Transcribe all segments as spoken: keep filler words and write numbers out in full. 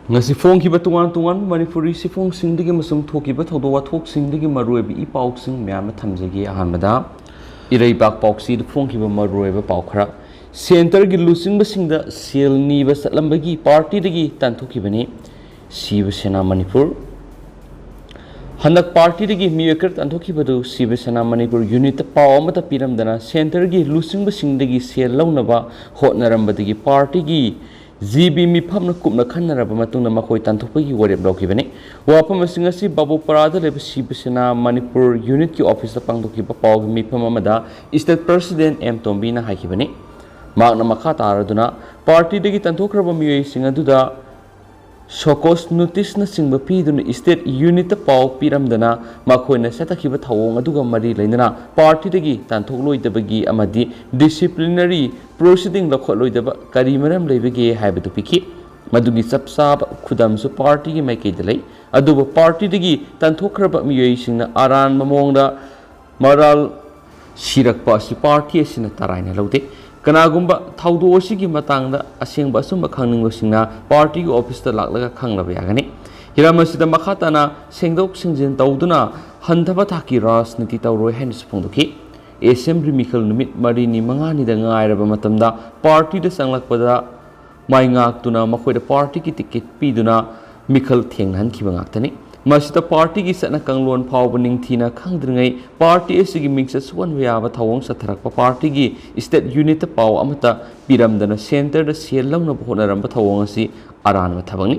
ꯉꯁꯤ ꯐꯣꯡꯈꯤꯕ ꯇꯣꯉꯥꯟ ꯇꯣꯉꯥꯟꯕ ꯃꯅꯤꯄꯨꯔꯤ ꯆꯦꯐꯣꯡꯁꯤꯡꯗꯒꯤ ꯑꯃꯁꯨꯡ ꯊꯣꯛꯈꯤꯕ ꯊꯧꯗꯣꯛ ꯋꯥꯊꯣꯛꯁꯤꯡꯗꯒꯤ ꯃꯔꯨꯑꯣꯏꯕ ꯏ ꯄꯥꯎꯁꯤꯡ ꯃꯌꯥꯝ ꯑꯃ ꯊꯝꯖꯒꯦ꯫ ꯑꯍꯥꯟꯕꯗ, ꯏꯔꯩꯕꯥꯛ ꯄꯥꯎꯆꯦꯗ ꯐꯣꯡꯈꯤꯕ ꯃꯔꯨꯑꯣꯏꯕ ꯄꯥꯎ ꯈꯔ꯫ ꯁꯦꯟꯇꯔꯒꯤ ꯂꯨꯆꯤꯡꯕꯁꯤꯡꯗ ꯁꯦꯜ ꯅꯤꯕ ꯆꯠꯂꯝꯕꯒꯤ ꯄꯥꯔꯇꯤꯗꯒꯤ ꯇꯥꯟꯊꯣꯛꯈꯤꯕꯅꯤ ꯁꯤꯕ ꯁꯦꯅꯥ ꯃꯅꯤꯄꯨꯔ꯫ ꯍꯟꯗꯛ ꯄꯥꯔꯇꯤꯗꯒꯤ ꯃꯤꯑꯣꯏ ꯈꯔ ꯇꯥꯟꯊꯣꯛꯈꯤꯕꯗꯨ ꯁꯤꯕ ꯁꯦꯅꯥ ꯃꯅꯤꯄꯨꯔ ꯌꯨꯅꯤꯠꯇ ꯄꯥꯎ ꯑꯃꯠꯇ ꯄꯤꯔꯝꯗꯅ ꯁꯦꯟꯇꯔꯒꯤ ꯂꯨꯆꯤꯡꯕꯁꯤꯡꯗꯒꯤ ꯁꯦꯜ ꯂꯧꯅꯕ ꯍꯣꯠꯅꯔꯝꯕꯗꯒꯤ ꯄꯥꯔꯇꯤꯒꯤ ꯖꯤ ꯕꯤ ꯃꯤꯐꯝꯅ ꯀꯨꯞꯅ ꯈꯟꯅꯔꯕ ꯃꯇꯨꯡꯗ ꯃꯈꯣꯏ ꯇꯥꯟꯊꯣꯛꯄꯒꯤ ꯋꯥꯔꯦꯞ ꯂꯧꯈꯤꯕꯅꯤ꯫ ꯋꯥꯐꯝꯁꯤꯡ ꯑꯁꯤ ꯕꯥꯕꯨꯄꯥꯔꯥꯗ ꯂꯩꯕ ꯁꯤꯕ ꯁꯦꯅꯥ ꯃꯅꯤꯄꯨꯔ ꯌꯨꯅꯤꯠꯀꯤ ꯑꯣꯐꯤꯁꯇ ꯄꯥꯡꯊꯣꯛꯈꯤꯕ ꯄꯥꯎꯒꯤ ꯃꯤꯐꯝ ꯑꯃꯗ ꯁ꯭ꯇꯦꯠ ꯄ꯭ꯔꯁꯤꯗꯦꯟꯠ ꯑꯦꯝ ꯇꯣꯝꯕꯤꯅ ꯍꯥꯏꯈꯤꯕꯅꯤ꯫ ꯃꯍꯥꯛꯅ ꯃꯈꯥ ꯇꯥꯔꯗꯨꯅ, ꯄꯥꯔꯇꯤꯗꯒꯤ ꯇꯥꯟꯊꯣꯛꯈ꯭ꯔꯕ ꯃꯤꯑꯣꯏꯁꯤꯡ ꯑꯗꯨꯗ ꯁꯣꯀꯣꯁ ꯅꯣꯇꯤꯁꯅꯆꯤꯡꯕ ꯄꯤꯗꯨꯅ ꯁ꯭ꯇꯦꯠ ꯌꯨꯅꯤꯠꯇ ꯄꯥꯎ ꯄꯤꯔꯝꯗꯅ ꯃꯈꯣꯏꯅ ꯆꯠꯊꯈꯤꯕ ꯊꯧꯑꯣꯡ ꯑꯗꯨꯒ ꯃꯔꯤ ꯂꯩꯅꯅ ꯄꯥꯔꯇꯤꯗꯒꯤ ꯇꯥꯟꯊꯣꯛꯂꯣꯏꯗꯕꯒꯤ ꯑꯃꯗꯤ ꯗꯤꯁꯤꯄ꯭ꯂꯤꯅꯔꯤ ꯄ꯭ꯔꯣꯁꯤꯗꯤꯡ ꯂꯧꯈꯠꯂꯣꯏꯗꯕ ꯀꯔꯤ ꯃꯔꯝ ꯂꯩꯕꯒꯦ ꯍꯥꯏꯕꯗꯨ ꯄꯤꯈꯤ꯫ ꯃꯗꯨꯒꯤ ꯆꯞ ꯆꯥꯕ ꯈꯨꯗꯝꯁꯨ ꯄꯥꯔꯇꯤꯒꯤ ꯃꯥꯏꯀꯩꯗ ꯂꯩ꯫ ꯑꯗꯨꯕꯨ ꯄꯥꯔꯇꯤꯗꯒꯤ ꯇꯥꯟꯊꯣꯛꯈ꯭ꯔꯕ ꯃꯤꯑꯣꯏꯁꯤꯡꯅ ꯑꯔꯥꯟꯕ ꯃꯑꯣꯡꯗ ꯃꯔꯥꯜ ꯁꯤꯔꯛꯄ ꯑꯁꯤ ꯄꯥꯔꯇꯤ ꯑꯁꯤꯅ ꯇꯔꯥꯏꯅ ꯂꯧꯗꯦ꯫ ꯀꯅꯥꯒꯨꯝꯕ ꯊꯧꯗꯣꯛ ꯑꯁꯤꯒꯤ ꯃꯇꯥꯡꯗ ꯑꯁꯦꯡꯕ ꯑꯆꯨꯝꯕ ꯈꯪꯅꯤꯡꯕꯁꯤꯡꯅ ꯄꯥꯔꯇꯤꯒꯤ ꯑꯣꯐꯤꯁꯇ ꯂꯥꯛꯂꯒ ꯈꯪꯂꯕ ꯌꯥꯒꯅꯤ꯫ ꯍꯤꯔꯝ ꯑꯁꯤꯗ ꯃꯈꯥ ꯇꯥꯅ ꯁꯦꯡꯗꯣꯛ ꯁꯦꯡꯖꯤꯟ ꯇꯧꯗꯨꯅ ꯍꯟꯊꯕ ꯊꯥꯛꯀꯤ ꯔꯥꯖꯅꯤꯇꯤ ꯇꯧꯔꯣꯏ ꯍꯥꯏꯅꯁꯨ ꯐꯣꯡꯗꯣꯛꯈꯤ꯫ ꯑꯦꯁꯦꯝꯕ꯭ꯂꯤ ꯃꯤꯈꯜ ꯅꯨꯃꯤꯠ ꯃꯔꯤꯅꯤ ꯃꯉꯥꯅꯤꯗ ꯉꯥꯏꯔꯕ ꯃꯇꯝꯗ ꯄꯥꯔꯇꯤꯗ ꯆꯪꯂꯛꯄꯗ ꯃꯥꯏ ꯉꯥꯛꯇꯨꯅ ꯃꯈꯣꯏꯗ ꯄꯥꯔꯇꯤꯒꯤ ꯇꯤꯀꯦꯠ ꯄꯤꯗꯨꯅ ꯃꯤꯈꯜ ꯊꯦꯡꯅꯍꯟꯈꯤꯕ ꯉꯥꯛꯇꯅꯤ꯫ ꯃꯁꯤꯗ ꯄꯥꯔꯇꯤꯒꯤ ꯆꯠꯅ ꯀꯥꯡꯂꯣꯟ ꯐꯥꯎꯕ ꯅꯤꯡꯊꯤꯅ ꯈꯪꯗ꯭ꯔꯤꯉꯩ ꯄꯥꯔꯇꯤ ꯑꯁꯤꯒꯤ ꯃꯤꯡꯆꯠ ꯁꯣꯛꯍꯟꯕ ꯌꯥꯕ ꯊꯧꯑꯣꯡ ꯆꯠꯊꯔꯛꯄ ꯄꯥꯔꯇꯤꯒꯤ ꯁ꯭ꯇꯦꯠ ꯌꯨꯅꯤꯠꯇ ꯄꯥꯎ ꯑꯃꯠꯇ ꯄꯤꯔꯝꯗꯅ ꯁꯦꯟꯇꯔꯗ ꯁꯦꯜ ꯂꯧꯅꯕ ꯍꯣꯠꯅꯔꯝꯕ ꯊꯧꯑꯣꯡ ꯑꯁꯤ ꯑꯔꯥꯟꯕ ꯊꯕꯛꯅꯤ꯫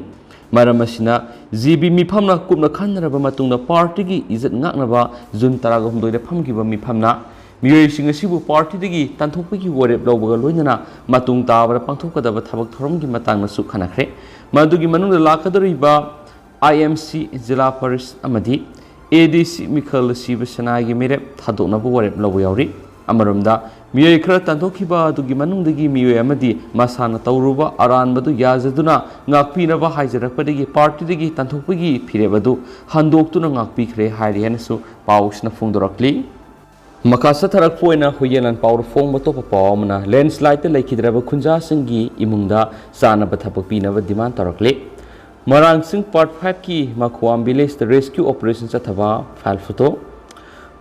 ꯃꯔꯝ ꯑꯁꯤꯅ ꯖꯤ ꯕꯤ ꯃꯤꯐꯝꯅ ꯀꯨꯞꯅ ꯈꯟꯅꯔꯕ ꯃꯇꯨꯡꯗ ꯄꯥꯔꯇꯤꯒꯤ ꯏꯖꯠ ꯉꯥꯛꯅꯕ ꯖꯨꯟ ꯇꯔꯥꯒ ꯍꯨꯝꯗꯣꯏꯗ ꯐꯝꯈꯤꯕ ꯃꯤꯐꯝꯅ ꯃꯤꯑꯣꯏꯁꯤꯡ ꯑꯁꯤꯕꯨ ꯄꯥꯔꯇꯤꯗꯒꯤ ꯇꯥꯟꯊꯣꯛꯄꯒꯤ ꯋꯥꯔꯦꯞ ꯂꯧꯕꯒ ꯂꯣꯏꯅꯅ ꯃꯇꯨꯡ ꯇꯥꯕꯗ ꯄꯥꯡꯊꯣꯛꯀꯗꯕ ꯊꯕꯛ ꯊꯧꯔꯝꯒꯤ ꯃꯇꯥꯡꯗꯁꯨ ꯈꯟꯅꯈ꯭ꯔꯦ꯫ ꯃꯗꯨꯒꯤ ꯃꯅꯨꯡꯗ ꯂꯥꯛꯀꯗꯧꯔꯤꯕ ꯑꯥꯏ ꯑꯦꯝ ꯁꯤ ꯖꯤꯂꯥ ꯄꯔꯤꯁꯠ ꯑꯃꯗꯤ ꯑꯦ ꯗꯤ ꯁꯤ ꯃꯤꯈꯜ ꯁꯤꯕ ꯁꯦꯅꯥꯒꯤ ꯃꯤꯔꯦꯞ ꯊꯥꯗꯣꯛꯅꯕ ꯋꯥꯔꯦꯞ ꯂꯧꯕ ꯌꯥꯎꯔꯤ꯫ ꯑꯃꯔꯣꯝꯗ, ꯃꯤꯑꯣꯏ ꯈꯔ ꯇꯥꯟꯊꯣꯛꯈꯤꯕ ꯑꯗꯨꯒꯤ ꯃꯅꯨꯡꯗꯒꯤ ꯃꯤꯑꯣꯏ ꯑꯃꯗꯤ ꯃꯁꯥꯅ ꯇꯧꯔꯨꯕ ꯑꯔꯥꯟꯕꯗꯨ ꯌꯥꯖꯗꯨꯅ ꯉꯥꯛꯄꯤꯅꯕ ꯍꯥꯏꯖꯔꯛꯄꯗꯒꯤ ꯄꯥꯔꯇꯤꯗꯒꯤ ꯇꯥꯟꯊꯣꯛꯄꯒꯤ ꯐꯤꯔꯦꯞ ꯑꯗꯨ ꯍꯟꯗꯣꯛꯇꯨꯅ ꯉꯥꯛꯄꯤꯈ꯭ꯔꯦ ꯍꯥꯏꯔꯤ ꯍꯥꯏꯅꯁꯨ ꯄꯥꯎꯁꯤꯅ ꯐꯣꯡꯗꯣꯔꯛꯂꯤ꯫ ꯃꯈꯥ ꯆꯠꯊꯔꯛꯄ ꯑꯣꯏꯅ ꯍꯨꯏꯌꯦꯟ ꯂꯥꯟꯄꯥꯎꯗ ꯐꯣꯡꯕ ꯑꯇꯣꯞꯄ ꯄꯥꯎ ꯑꯃꯅ ꯂꯦꯟꯁ꯭ꯂꯥꯏꯗꯇ ꯂꯩꯈꯤꯗ꯭ꯔꯕ ꯈꯨꯟꯖꯥꯁꯤꯡꯒꯤ ꯏꯃꯨꯡꯗ ꯆꯥꯅꯕ ꯊꯕꯛ ꯄꯤꯅꯕ ꯗꯤꯃꯥꯟ ꯇꯧꯔꯛꯂꯤ꯫ ꯃꯔꯥꯡꯁꯤꯡ Part five ꯀꯤ ꯃꯈꯨꯋꯥꯝ village ꯇ rescue operation ꯆꯠꯊꯕ file photo꯫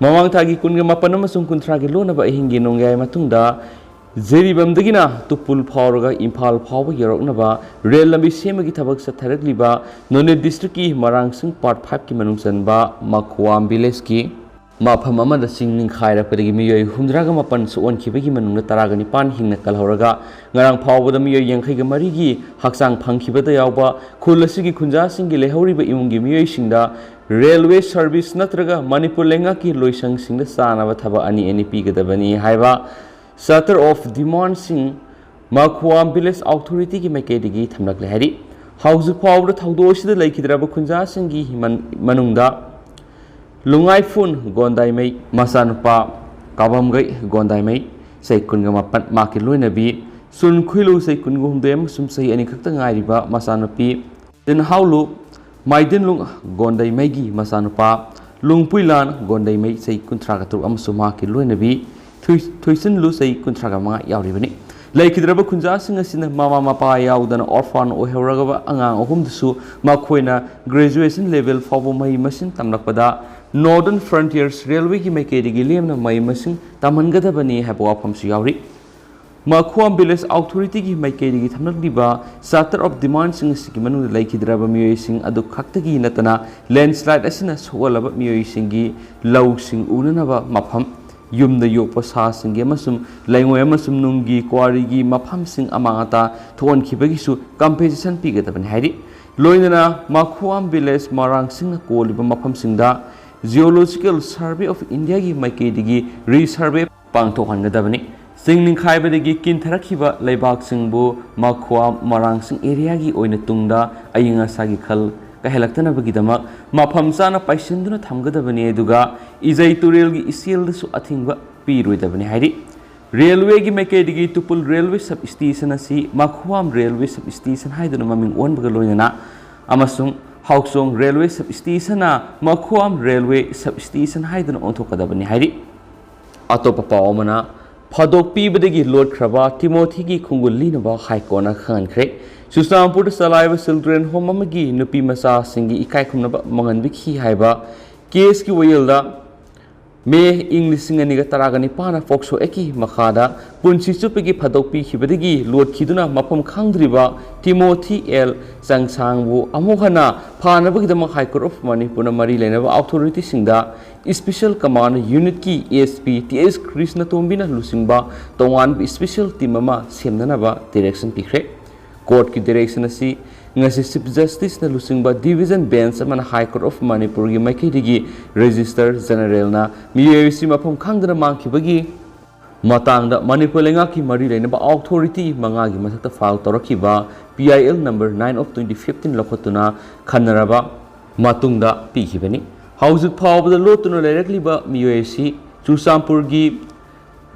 ꯃꯃꯥꯡ ꯊꯥꯒꯤ ꯀꯨꯟꯒ ꯃꯥꯄꯟ ꯑꯃꯁꯨꯡ ꯀꯨꯟꯊ꯭ꯔꯥꯒꯤ ꯂꯣꯟꯅꯕ ꯑꯍꯤꯡꯒꯤ ꯅꯣꯡꯌꯥꯏ ꯃꯇꯨꯡꯗ ꯖꯤꯔꯤꯕꯥꯝꯗꯒꯤꯅ ꯇꯨꯄꯨꯜ ꯐꯥꯎꯔꯒ ꯏꯝꯐꯥꯜ ꯐꯥꯎꯕ ꯌꯧꯔꯛꯅꯕ ꯔꯦꯜ ꯂꯝꯕꯤ ꯁꯦꯝꯕꯒꯤ ꯊꯕꯛ ꯆꯠꯊꯔꯛꯂꯤꯕ ꯅꯣꯅꯦ district ꯀꯤ ꯃꯔꯥꯡꯁꯤꯡ Part five ꯀꯤ ꯃꯅꯨꯡ ꯆꯟꯕ ꯃꯈꯨꯋꯥꯝ village ꯀꯤ ꯃꯐꯝ ꯑꯃꯗ ꯆꯤꯡ ꯅꯤꯡꯈꯥꯏꯔꯛꯄꯗꯒꯤ ꯃꯤꯑꯣꯏ ꯍꯨꯝꯗ꯭ꯔꯥꯒ ꯃꯥꯄꯟ ꯁꯣꯛꯍꯟꯈꯤꯕꯒꯤ ꯃꯅꯨꯡꯗ ꯇꯔꯥꯒ ꯅꯤꯄꯥꯟ ꯍꯤꯡꯅ ꯀꯜꯍꯧꯔꯒ, ꯉꯔꯥꯡ ꯐꯥꯎꯕꯗ ꯃꯤꯑꯣꯏ ꯌꯥꯡꯈꯩꯒ ꯃꯔꯤꯒꯤ ꯍꯛꯆꯥꯡ ꯐꯪꯈꯤꯕꯗ ꯌꯥꯎꯕ ꯈꯨꯜ ꯑꯁꯤꯒꯤ ꯈꯨꯟꯖꯥꯁꯤꯡꯒꯤ ꯂꯩꯍꯧꯔꯤꯕ ꯏꯃꯨꯡꯒꯤ ꯃꯤꯑꯣꯏꯁꯤꯡꯗ railway service ꯅꯠꯇ꯭ꯔꯒ ꯃꯅꯤꯄꯨꯔ ꯂꯩꯉꯥꯛꯀꯤ ꯂꯣꯏꯁꯪꯁꯤꯡꯗ ꯆꯥꯅꯕ ꯊꯕꯛ ꯑꯅꯤ ꯑꯅꯤ ꯄꯤꯒꯗꯕꯅꯤ ꯍꯥꯏꯕ Charter of Demands ꯁꯤꯡ ꯃꯈꯨꯋꯥꯝ village authority ꯒꯤ ꯃꯥꯏꯀꯩꯗꯒꯤ ꯊꯝꯂꯛꯂꯦ ꯍꯥꯏꯔꯤ꯫ ꯍꯧꯖꯤꯛ ꯐꯥꯎꯕꯗ ꯊꯧꯗꯣꯛ ꯑꯁꯤꯗ ꯂꯩꯈꯤꯗ꯭ꯔꯕ ꯈꯨꯟꯖꯥꯁꯤꯡꯒꯤ ꯃꯅꯨꯡꯗ ꯂꯨꯡꯉꯥꯏꯐꯨꯟ ꯒꯣꯟꯗꯥꯏꯃꯩ ꯃꯆꯥꯅꯨꯄꯥ, ꯀꯥꯕꯝꯒꯩ ꯒꯣꯟꯗꯥꯏꯃꯩ ꯆꯍꯤ ꯀꯨꯟꯒ ꯃꯥꯄꯟ, ꯃꯍꯥꯛꯀꯤ ꯂꯣꯏꯅꯕꯤ ꯆꯨꯟ ꯈꯨꯏꯂꯨ ꯆꯍꯤ ꯀꯨꯟꯒ ꯍꯨꯝꯗꯣꯏ ꯑꯃꯁꯨꯡ ꯆꯍꯤ ꯑꯅꯤꯈꯛꯇ ꯉꯥꯏꯔꯤꯕ ꯃꯆꯥꯅꯨꯄꯤ ꯇꯤꯟꯍꯥꯎꯂꯨ ꯃꯥꯏꯗꯤꯟꯂꯨꯡ ꯒꯣꯟꯗꯩꯃꯩꯒꯤ ꯃꯆꯥꯅꯨꯄꯥ ꯂꯨꯡꯄꯨꯏꯂꯥꯟ ꯒꯣꯟꯗꯩꯃꯩ ꯆꯍꯤ ꯀꯨꯟꯊ꯭ꯔꯥꯒ ꯇꯔꯨꯛ ꯑꯃꯁꯨꯡ ꯃꯍꯥꯛꯀꯤ ꯂꯣꯏꯅꯕꯤ ꯊꯨꯏ-, ꯊꯨꯏꯁꯤꯟꯂꯨ ꯆꯍꯤ ꯀꯨꯟꯊ꯭ꯔꯥꯒ ꯃꯉꯥ ꯌꯥꯎꯔꯤꯕꯅꯤ꯫ ꯂꯩꯈꯤꯗ꯭ꯔꯕ ꯈꯨꯟꯖꯥꯁꯤꯡ ꯑꯁꯤꯅ ꯃꯃꯥ ꯃꯄꯥ ꯌꯥꯎꯗꯅ orphan ꯑꯣꯏꯍꯧꯔꯕ ꯑꯉꯥꯡ ꯑꯍꯨꯝꯗꯨꯁꯨ ꯃꯈꯣꯏꯅ graduation level ꯐꯥꯎꯕ ꯃꯍꯩ ꯃꯁꯤꯡ ꯇꯝꯂꯛꯄꯗ Northern Frontiers Railway ꯒꯤ ꯃꯥꯏꯀꯩꯗꯒꯤ ꯂꯦꯝꯅ ꯃꯍꯩ ꯃꯁꯤꯡ ꯇꯝꯍꯟꯒꯗꯕꯅꯤ ꯍꯥꯏꯕ ꯋꯥꯐꯝꯁꯨ ꯌꯥꯎꯔꯤ꯫ ꯃꯈꯨꯋꯥꯝ village authority ꯒꯤ ꯃꯥꯏꯀꯩꯗꯒꯤ ꯊꯝꯂꯛꯂꯤꯕ Charter of Demands ꯁꯤꯡ ꯑꯁꯤꯒꯤ ꯃꯅꯨꯡꯗ ꯂꯩꯈꯤꯗ꯭ꯔꯕ ꯃꯤꯑꯣꯏꯁꯤꯡ ꯑꯗꯨ ꯈꯛꯇꯒꯤ ꯅꯠꯇꯅ, landslide ꯑꯁꯤꯅ ꯁꯣꯛꯍꯜꯂꯕ ꯃꯤꯑꯣꯏꯁꯤꯡꯒꯤ ꯂꯧꯁꯤꯡ ꯎꯅꯅꯕ ꯃꯐꯝ, ꯌꯨꯝꯗ ꯌꯣꯛꯄ ꯁꯥꯁꯤꯡꯒꯤ ꯑꯃꯁꯨꯡ ꯂꯩꯉꯣꯏ ꯑꯃꯁꯨꯡ ꯅꯨꯡꯒꯤ quarry ꯒꯤ ꯃꯐꯝꯁꯤꯡ ꯑꯃꯥꯡ ꯑꯇꯥ ꯊꯣꯛꯍꯟꯈꯤꯕꯒꯤꯁꯨ compensation ꯄꯤꯒꯗꯕꯅꯤ ꯍꯥꯏꯔꯤ꯫ ꯂꯣꯏꯅꯅ ꯃꯈꯨꯋꯥꯝ village ꯃꯔꯥꯡꯁꯤꯡꯅ ꯀꯣꯜꯂꯤꯕ ꯃꯐꯝꯁꯤꯡꯗ Geological Survey of India ꯒꯤ ꯃꯥꯏꯀꯩꯗꯒꯤ resurvey ꯄꯥꯡꯊꯣꯛꯍꯟꯒꯗꯕꯅꯤ꯫ ꯆꯤꯡ ꯅꯤꯡꯈꯥꯏꯕꯗꯒꯤ ꯀꯤꯟꯊꯔꯛꯈꯤꯕ ꯂꯩꯕꯥꯛꯁꯤꯡꯕꯨ ꯃꯈꯨꯋꯥꯝ ꯃꯔꯥꯡꯁꯤꯡ area ꯒꯤ ꯑꯣꯏꯅ ꯇꯨꯡꯗ ꯑꯏꯪ ꯑꯁꯥꯒꯤ ꯈꯜ ꯀꯥꯏꯍꯜꯂꯛꯇꯅꯕꯒꯤꯗꯃꯛ ꯃꯐꯝ ꯆꯥꯅ ꯄꯥꯏꯁꯤꯟꯗꯨꯅ ꯊꯝꯒꯗꯕꯅꯤ, ꯑꯗꯨꯒ ꯏꯖꯩ ꯇꯨꯔꯦꯜꯒꯤ ꯏꯆꯦꯜꯗꯁꯨ ꯑꯊꯤꯡꯕ ꯄꯤꯔꯣꯏꯗꯕꯅꯤ ꯍꯥꯏꯔꯤ꯫ Railway ꯒꯤ ꯃꯥꯏꯀꯩꯗꯒꯤ ꯇꯨꯄꯨꯜ railway sub station ꯑꯁꯤ ꯃꯈꯨꯋꯥꯝ railway sub station ꯍꯥꯏꯗꯨꯅ ꯃꯃꯤꯡ ꯑꯣꯟꯕꯒ ꯂꯣꯏꯅꯅ ꯑꯃꯁꯨꯡ ꯍꯥꯎꯆꯣꯡ railway sub station ꯅ ꯃꯈꯨꯋꯥꯝ railway sub station ꯍꯥꯏꯗꯨꯅ ꯑꯣꯟꯊꯣꯛꯀꯗꯕꯅꯤ ꯍꯥꯏꯔꯤ꯫ ꯑꯇꯣꯞꯄ ꯄꯥꯎ ꯑꯃꯅ, ꯐꯥꯗꯣꯛ ꯄꯤꯕꯗꯒꯤ ꯂꯣꯠꯈ꯭ꯔꯕ ꯇꯤꯃꯣꯊꯤꯒꯤ ꯈꯣꯡꯒꯨꯜ ꯂꯤꯅꯕ High Court ꯅ ꯈꯪꯍꯟꯈ꯭ꯔꯦ꯫ ꯆꯨꯔꯆꯥꯟꯄꯨꯔꯗ ꯆꯂꯥꯏꯕ ꯆꯤꯜꯗ꯭ꯔꯦꯟ ꯍꯣꯝ ꯑꯃꯒꯤ ꯅꯨꯄꯤ ꯃꯆꯥꯁꯤꯡꯒꯤ ꯏꯀꯥꯏ ꯈꯨꯝꯅꯕ ꯃꯥꯡꯍꯟꯕꯤꯈꯤ ꯍꯥꯏꯕ ꯀꯦꯁꯀꯤ ꯋꯥꯌꯦꯜꯗ ꯃꯦ ꯏꯪ ꯂꯤꯁꯤꯡ ꯑꯅꯤꯒ ꯇꯔꯥꯒ ꯅꯤꯄꯥꯟꯅ ꯐꯣꯛꯁꯣ ꯑꯦꯛꯀꯤ ꯃꯈꯥꯗ ꯄꯨꯟꯁꯤ ꯆꯨꯞꯄꯒꯤ ꯐꯥꯗꯣꯛ ꯄꯤꯈꯤꯕꯗꯒꯤ ꯂꯣꯠꯈꯤꯗꯨꯅ ꯃꯐꯝ ꯈꯪꯗ꯭ꯔꯤꯕ ꯇꯤꯃꯣꯊꯤ ꯑꯦꯜ ꯆꯪꯁꯥꯡꯕꯨ ꯑꯃꯨꯛ ꯍꯟꯅ ꯐꯥꯅꯕꯒꯤꯗꯃꯛ ꯍꯥꯏ ꯀꯣꯔꯠ ꯑꯣꯐ ꯃꯅꯤꯄꯨꯔꯅ ꯃꯔꯤ ꯂꯩꯅꯕ ꯑꯣꯊꯣꯔꯤꯇꯤꯁꯤꯡꯗ ꯏꯁꯄꯤꯁꯦꯜ ꯀꯃꯥꯟ ꯌꯨꯅꯤꯠꯀꯤ ꯑꯦꯁ ꯄꯤ ꯇꯤ ꯑꯦꯁ ꯀ꯭ꯔꯤꯁꯅꯇꯣꯝꯕꯤꯅ ꯂꯨꯆꯤꯡꯕ ꯇꯣꯉꯥꯟꯕ ꯏꯁꯄꯤꯁꯦꯜ ꯇꯤꯝ ꯑꯃ ꯁꯦꯝꯅꯅꯕ ꯗꯤꯔꯦꯛꯁꯟ ꯄꯤꯈ꯭ꯔꯦ꯫ ꯀꯣꯔꯠꯀꯤ ꯗꯤꯔꯦꯛꯁꯟ ꯑꯁꯤ ꯉꯁꯤ ꯆꯤꯐ ꯖꯁꯇꯤꯁꯅ ꯂꯨꯆꯤꯡꯕ ꯗꯤꯚꯤꯖꯟ ꯕꯦꯟꯆ ꯑꯃꯅ ꯍꯥꯏ ꯀꯣꯔꯠ ꯑꯣꯐ ꯃꯅꯤꯄꯨꯔꯒꯤ ꯃꯥꯏꯀꯩꯗꯒꯤ ꯔꯦꯖꯤꯁꯇꯔ ꯖꯦꯅꯔꯦꯜꯅ ꯃꯤꯑꯣꯏ ꯑꯁꯤ ꯃꯐꯝ ꯈꯪꯗꯅ ꯃꯥꯡꯈꯤꯕꯒꯤ ꯃꯇꯥꯡꯗ ꯃꯅꯤꯄꯨꯔ ꯂꯩꯉꯥꯛꯀꯤ ꯃꯔꯤ ꯂꯩꯅꯕ ꯑꯣꯊꯣꯔꯤꯇꯤ ꯃꯉꯥꯒꯤ ꯃꯊꯛꯇ ꯐꯥꯏꯜ ꯇꯧꯔꯛꯈꯤꯕ P I L number nine of twenty fifteen ꯂꯧꯈꯠꯇꯨꯅ ꯈꯟꯅꯔꯕ ꯃꯇꯨꯡꯗ ꯄꯤꯈꯤꯕꯅꯤ꯫ ꯍꯧꯖꯤꯛ ꯐꯥꯎꯕꯗ ꯂꯣꯠꯇꯨꯅ ꯂꯩꯔꯛꯂꯤꯕ ꯃꯤꯑꯣꯏ ꯑꯁꯤ ꯆꯨꯔꯆꯥꯟꯄꯨꯔꯒꯤ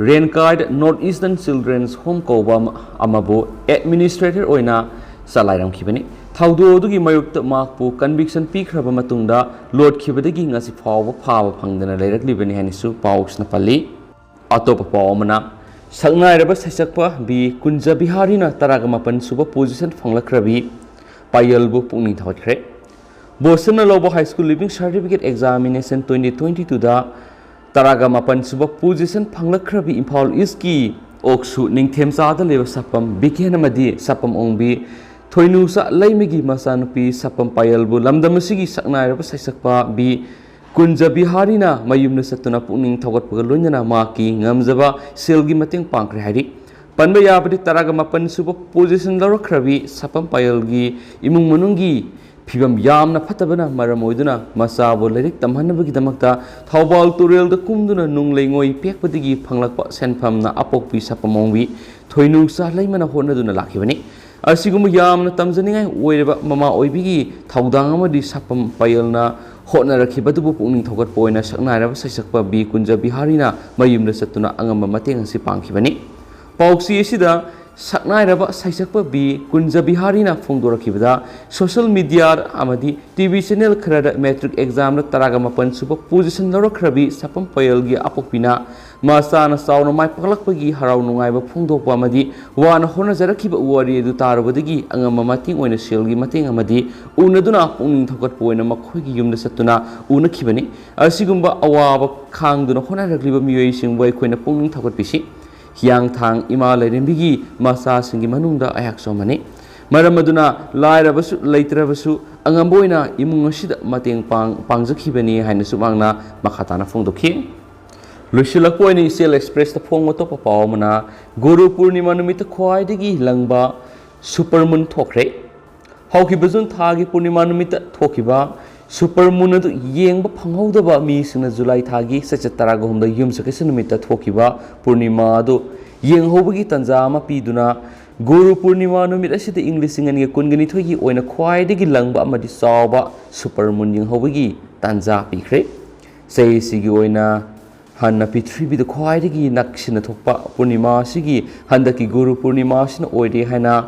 ꯔꯦꯟꯀꯥꯏꯗ ꯅꯣꯔꯠ ꯏꯁꯇꯔꯟ ꯆꯤꯜꯗ꯭ꯔꯦꯟꯁ ꯍꯣꯝ ꯀꯧꯕ ꯑꯃ-, ꯑꯃꯕꯨ ꯑꯦꯗꯃꯤꯅꯤꯁꯇ꯭ꯔꯦꯇꯔ ꯑꯣꯏꯅ ꯆꯂꯥꯏꯔꯝꯈꯤꯕꯅꯤ꯫ ꯊꯧꯗꯣꯛ ꯑꯗꯨꯒꯤ ꯃꯥꯌꯣꯛꯇ ꯃꯍꯥꯛꯄꯨ ꯀꯟꯚꯤꯛꯁꯟ ꯄꯤꯈ꯭ꯔꯕ ꯃꯇꯨꯡꯗ ꯂꯣꯠꯈꯤꯕꯗꯒꯤ ꯉꯁꯤ ꯐꯥꯎꯕ ꯐꯥꯕ ꯐꯪꯗꯅ ꯂꯩꯔꯛꯂꯤꯕꯅꯤ ꯍꯥꯏꯅꯁꯨ ꯄꯥꯎꯁꯤꯅ ꯄꯜꯂꯤ꯫ ꯑꯇꯣꯞꯄ ꯄꯥꯎ ꯑꯃꯅ, ꯁꯛꯅꯥꯏꯔꯕ ꯁꯩꯁꯛꯄ ꯕꯤ ꯀꯨꯟꯖ ꯕꯤꯍꯥꯔꯤꯅ ꯇꯔꯥꯒ ꯃꯥꯄꯟ ꯁꯨꯕ ꯄꯣꯖꯤꯁꯟ ꯐꯪꯂꯛꯈ꯭ꯔꯕꯤ ꯄꯥꯌꯜꯕꯨ ꯄꯨꯛꯅꯤꯡ ꯊꯧꯒꯠꯈ꯭ꯔꯦ꯫ ꯕꯣꯁꯇꯟꯅ ꯂꯧꯕ high school leaving certificate examination twenty twenty ꯇꯨꯗ ꯇꯔꯥꯒ ꯃꯥꯄꯟ ꯁꯨꯕ ꯄꯣꯖꯤꯁꯟ ꯐꯪꯂꯛꯈ꯭ꯔꯕꯤ ꯏꯝꯐꯥꯜ ꯏꯁꯀꯤ ꯑꯣꯛꯁꯨ ꯅꯤꯡꯊꯦꯝꯆꯥꯗ ꯂꯩꯕ ꯁꯛꯄꯝ ꯕꯤꯀꯦꯟ ꯑꯃꯗꯤ ꯁꯛꯄꯝ ꯑꯣꯡꯕꯤ ꯊꯣꯏꯅꯨꯆꯥ ꯂꯩꯃꯒꯤ ꯃꯆꯥꯅꯨꯄꯤ ꯁꯛꯄꯝ ꯄꯥꯌꯜꯕꯨ ꯂꯝꯗꯝ ꯑꯁꯤꯒꯤ ꯁꯛꯅꯥꯏꯔꯕ ꯁꯩꯁꯛꯄ ꯕꯤ ꯀꯨꯟꯖ ꯕꯤꯍꯥꯔꯤꯅ ꯃꯌꯨꯝꯗ ꯆꯠꯇꯨꯅ ꯄꯨꯛꯅꯤꯡ ꯊꯧꯒꯠꯄꯒ ꯂꯣꯏꯅꯅ ꯃꯍꯥꯛꯀꯤ ꯉꯝꯖꯕ ꯁꯦꯜꯒꯤ ꯃꯇꯦꯡ ꯄꯥꯡꯈ꯭ꯔꯦ ꯍꯥꯏꯔꯤ꯫ ꯄꯟꯕ ꯌꯥꯕꯗꯤ ꯇꯔꯥꯒ ꯃꯥꯄꯟ ꯁꯨꯕ ꯄꯣꯖꯤꯁꯟ ꯂꯧꯔꯛꯈ꯭ꯔꯕꯤ ꯁꯛꯄꯝ ꯄꯥꯌꯜꯒꯤ ꯏꯃꯨꯡ ꯃꯅꯨꯡꯒꯤ ꯐꯤꯕꯝ ꯌꯥꯝꯅ ꯐꯠꯇꯕꯅ ꯃꯔꯝ ꯑꯣꯏꯗꯨꯅ ꯃꯆꯥꯕꯨ ꯂꯥꯏꯔꯤꯛ ꯇꯝꯍꯟꯅꯕꯒꯤꯗꯃꯛꯇ ꯊꯧꯕꯥꯜ ꯇꯨꯔꯦꯜꯗ ꯀꯨꯝꯗꯨꯅ ꯅꯨꯡ ꯂꯩꯉꯣꯏ ꯄꯦꯛꯄꯗꯒꯤ ꯐꯪꯂꯛꯄ ꯁꯦꯟꯐꯝꯅ ꯑꯄꯣꯛꯄꯤ ꯁꯛꯄꯝ ꯑꯣꯡꯕꯤ ꯊꯣꯏꯅꯨꯆꯥ ꯂꯩꯃꯅ ꯍꯣꯠꯅꯗꯨꯅ ꯂꯥꯛꯈꯤꯕꯅꯤ꯫ ꯑꯁꯤꯒꯨꯝꯕ ꯌꯥꯝꯅ ꯇꯝꯖꯅꯤꯡꯉꯥꯏ ꯑꯣꯏꯔꯕ ꯃꯃꯥ ꯑꯣꯏꯕꯤꯒꯤ ꯊꯧꯗꯥꯡ ꯑꯃꯗꯤ ꯁꯛꯄꯝ ꯄꯥꯌꯜꯅ ꯍꯣꯠꯅꯔꯛꯈꯤꯕꯗꯨꯕꯨ ꯄꯨꯛꯅꯤꯡ ꯊꯧꯒꯠꯄ ꯑꯣꯏꯅ ꯁꯛꯅꯥꯏꯔꯕ ꯁꯩꯁꯛꯄ ꯕꯤ ꯀꯨꯟꯖ ꯕꯤꯍꯥꯔꯤꯅ ꯃꯌꯨꯝꯗ ꯆꯠꯇꯨꯅ ꯑꯉꯝꯕ ꯃꯇꯦꯡ ꯑꯁꯤ ꯄꯥꯡꯈꯤꯕꯅꯤ꯫ ꯄꯥꯎꯆꯦ ꯑꯁꯤꯗ ꯁꯛꯅꯥꯏꯔꯕ ꯁꯩꯁꯛꯄ ꯕꯤ ꯀꯨꯟꯖ ꯕꯤꯍꯥꯔꯤꯅ ꯐꯣꯡꯗꯣꯔꯛꯈꯤꯕꯗ, ꯁꯣꯁꯤꯌꯦꯜ ꯃꯤꯗꯤꯌꯥ ꯑꯃꯗꯤ ꯇꯤ ꯚꯤ ꯆꯦꯅꯦꯜ ꯈꯔꯗ ꯃꯦꯇ꯭ꯔꯤꯛ ꯑꯦꯛꯖꯥꯝꯗ ꯇꯔꯥꯒ ꯃꯥꯄꯟ ꯁꯨꯕ ꯄꯣꯖꯤꯁꯟ ꯂꯧꯔꯛꯈ꯭ꯔꯕꯤ ꯁꯥꯄꯝ ꯄꯌꯦꯜꯒꯤ ꯑꯄꯣꯛꯄꯤꯅ ꯃꯆꯥꯅ ꯆꯥꯎꯅ ꯃꯥꯏ ꯄꯥꯛꯂꯛꯄꯒꯤ ꯍꯔꯥꯎ ꯅꯨꯡꯉꯥꯏꯕ ꯐꯣꯡꯗꯣꯛꯄ ꯑꯃꯗꯤ ꯋꯥꯅ ꯍꯣꯠꯅꯖꯔꯛꯈꯤꯕ ꯋꯥꯔꯤ ꯑꯗꯨ ꯇꯥꯔꯨꯕꯗꯒꯤ ꯑꯉꯝꯕ ꯃꯇꯦꯡ ꯑꯣꯏꯅ ꯁꯦꯜꯒꯤ ꯃꯇꯦꯡ ꯑꯃꯗꯤ ꯎꯅꯗꯨꯅ ꯄꯨꯛꯅꯤꯡ ꯊꯧꯒꯠꯄ ꯑꯣꯏꯅ ꯃꯈꯣꯏꯒꯤ ꯌꯨꯝꯗ ꯆꯠꯇꯨꯅ ꯎꯅꯈꯤꯕꯅꯤ꯫ ꯑꯁꯤꯒꯨꯝꯕ ꯑꯋꯥꯕ ꯈꯥꯡꯗꯨꯅ ꯍꯣꯠꯅꯔꯛꯂꯤꯕ ꯃꯤꯑꯣꯏꯁꯤꯡꯕꯨ ꯑꯩꯈꯣꯏꯅ ꯄꯨꯛꯅꯤꯡ ꯊꯧꯒꯠꯄꯤꯁꯤ꯫ ꯍꯤꯌꯥꯡꯊꯥꯡ ꯏꯃꯥ ꯂꯥꯏꯔꯦꯝꯕꯤꯒꯤ ꯃꯆꯥꯁꯤꯡꯒꯤ ꯃꯅꯨꯡꯗ ꯑꯩꯍꯥꯛꯁꯨ ꯑꯃꯅꯤ꯫ ꯃꯔꯝ ꯑꯗꯨꯅ ꯂꯥꯏꯔꯕꯁꯨ ꯂꯩꯇ꯭ꯔꯕꯁꯨ ꯑꯉꯝꯕ ꯑꯣꯏꯅ ꯏꯃꯨꯡ ꯑꯁꯤꯗ ꯃꯇꯦꯡ ꯄꯥꯡ-, ꯄꯥꯡꯖꯈꯤꯕꯅꯤ ꯍꯥꯏꯅꯁꯨ ꯃꯍꯥꯛꯅ ꯃꯈꯥ ꯇꯥꯅ ꯐꯣꯡꯗꯣꯛꯈꯤ꯫ ꯂꯣꯏꯁꯤꯜꯂꯛꯄ ꯑꯣꯏꯅ ꯏꯆꯦꯜ ꯑꯦꯛꯁꯄ꯭ꯔꯦꯁꯇ ꯐꯣꯡꯕ ꯑꯇꯣꯞꯄ ꯄꯥꯎ ꯑꯃꯅ, ꯒꯨꯔꯨ ꯄꯨꯔꯅꯤꯃꯥ ꯅꯨꯃꯤꯠꯇ ꯈ꯭ꯋꯥꯏꯗꯒꯤ ꯂꯪꯕ ꯁꯨꯄꯔ ꯃꯨꯟ ꯊꯣꯛꯈ꯭ꯔꯦ꯫ ꯍꯧꯈꯤꯕ ꯖꯨꯟ ꯊꯥꯒꯤ ꯄꯨꯔꯅꯤꯃꯥ ꯅꯨꯃꯤꯠꯇ ꯊꯣꯛꯈꯤꯕ ꯁꯨꯄꯔ ꯃꯨꯟ ꯑꯗꯨ ꯌꯦꯡꯕ ꯐꯪꯍꯧꯗꯕ ꯃꯤꯁꯤꯡꯅ ꯖꯨꯂꯥꯏ ꯊꯥꯒꯤ ꯆꯩꯆꯠ ꯇꯔꯥꯒ ꯍꯨꯝꯗꯣꯏ ꯌꯨꯝꯁꯀꯩꯁ ꯅꯨꯃꯤꯠꯇ ꯊꯣꯛꯈꯤꯕ ꯄꯨꯔꯅꯤꯃꯥ ꯑꯗꯨ ꯌꯦꯡꯍꯧꯕꯒꯤ ꯇꯥꯟꯖꯥ ꯑꯃ ꯄꯤꯗꯨꯅ, ꯒꯨꯔꯨ ꯄꯨꯔꯅꯤꯃꯥ ꯅꯨꯃꯤꯠ ꯑꯁꯤꯗ ꯏꯪ ꯂꯤꯁꯤꯡ ꯑꯅꯤꯒ ꯀꯨꯟꯒ ꯅꯤꯊꯣꯏꯒꯤ ꯑꯣꯏꯅ ꯈ꯭ꯋꯥꯏꯗꯒꯤ ꯂꯪꯕ ꯑꯃꯗꯤ ꯆꯥꯎꯕ ꯁꯨꯄꯔ ꯃꯨꯟ ꯌꯦꯡꯍꯧꯕꯒꯤ ꯇꯥꯟꯖꯥ ꯄꯤꯈ꯭ꯔꯦ꯫ ꯆꯍꯤꯁꯤꯒꯤ ꯑꯣꯏꯅ ꯍꯥꯟꯅ ꯄ꯭ꯔꯤꯊꯤꯕꯤꯗ ꯈ꯭ꯋꯥꯏꯗꯒꯤ ꯅꯛꯁꯤꯟꯅ ꯊꯣꯛꯄ ꯄꯨꯔꯅꯤꯃꯥ ꯑꯁꯤꯒꯤ ꯍꯟꯗꯛꯀꯤ ꯒꯨꯔꯨ ꯄꯨꯔꯅꯤꯃꯥ ꯑꯁꯤꯅ ꯑꯣꯏꯔꯦ ꯍꯥꯏꯅ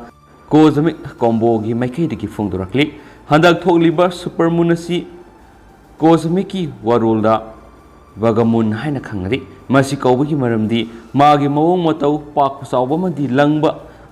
ꯀꯣꯖꯃꯤꯛ ꯀꯣꯝꯕꯣꯒꯤ ꯃꯥꯏꯀꯩꯗꯒꯤ ꯐꯣꯡꯗꯣꯔꯛꯂꯤ꯫ ꯍꯟꯗꯛ ꯊꯣꯛꯂꯤꯕ ꯁꯨꯄꯔ ꯃꯨꯟ ꯑꯁꯤ ꯀꯣꯖꯃꯤꯛꯀꯤ ꯋꯥꯔꯣꯜꯗ ꯕꯒꯃꯨꯟ ꯍꯥꯏꯅ ꯈꯪꯅꯔꯤ꯫ ꯃꯁꯤ ꯀꯧꯕꯒꯤ ꯃꯔꯝꯗꯤ ꯃꯥꯒꯤ ꯃꯑꯣꯡ ꯃꯇꯧ, ꯄꯥꯛꯄ ꯆꯥꯎꯕ ꯑꯃꯗꯤ ꯂꯪꯕ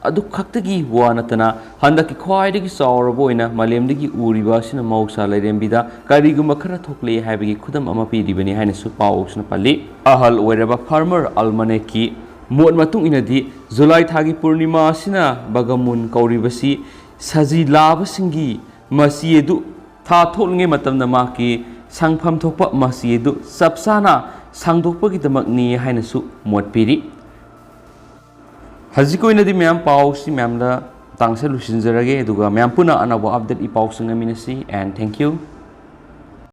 ꯑꯗꯨ ꯈꯛꯇꯒꯤ ꯋꯥ ꯅꯠꯇꯅ, ꯍꯟꯗꯛꯀꯤ ꯈ꯭ꯋꯥꯏꯗꯒꯤ ꯆꯥꯎꯔꯕ ꯑꯣꯏꯅ ꯃꯥꯂꯦꯝꯗꯒꯤ ꯎꯔꯤꯕ ꯑꯁꯤꯅ ꯃꯍꯧꯁꯥ ꯂꯥꯏꯔꯦꯝꯕꯤꯗ ꯀꯔꯤꯒꯨꯝꯕ ꯈꯔ ꯊꯣꯛꯂꯦ ꯍꯥꯏꯕꯒꯤ ꯈꯨꯗꯝ ꯑꯃ ꯄꯤꯔꯤꯕꯅꯤ ꯍꯥꯏꯅꯁꯨ ꯄꯥꯎ ꯑꯁꯤꯅ ꯄꯜꯂꯤ꯫ ꯑꯍꯜ ꯑꯣꯏꯔꯕ ꯐꯥꯔꯃꯔ ꯑꯜꯃꯅꯦꯛꯀꯤ ꯃꯣꯠ ꯃꯇꯨꯡ ꯏꯟꯅꯗꯤ, ꯖꯨꯂꯥꯏ ꯊꯥꯒꯤ ꯄꯨꯔꯅꯤꯃꯥ ꯑꯁꯤꯅ ꯕꯒꯃꯨꯟ ꯀꯧꯔꯤꯕꯁꯤ ꯁꯖꯤ ꯂꯥꯕꯁꯤꯡꯒꯤ ꯃꯆꯤ ꯑꯗꯨ ꯊꯥ ꯊꯣꯛꯂꯤꯉꯩ ꯃꯇꯝꯗ ꯃꯍꯥꯛꯀꯤ ꯁꯪꯐꯝ ꯊꯣꯛꯄ ꯃꯆꯤ ꯑꯗꯨ ꯆꯞ ꯆꯥꯅ ꯁꯥꯡꯗꯣꯛꯄꯒꯤꯗꯃꯛꯅꯤ ꯍꯥꯏꯅꯁꯨ ꯃꯣꯠ ꯄꯤꯔꯤ꯫ ꯍꯧꯖꯤꯛꯀꯤ ꯑꯣꯏꯅꯗꯤ ꯃꯌꯥꯝ ꯄꯥꯎꯁꯤ ꯃꯌꯥꯝꯗ ꯃꯇꯥꯡꯁꯦ ꯂꯣꯏꯁꯤꯟꯖꯔꯒꯦ, ꯑꯗꯨꯒ ꯃꯌꯥꯝ ꯄꯨꯟꯅ ꯑꯅꯧꯕ ꯑꯞꯗꯦꯠ ꯏ ꯄꯥꯎꯁꯤꯡ ꯉꯥꯏꯃꯤꯟꯅꯁꯤ꯫ And thank you꯫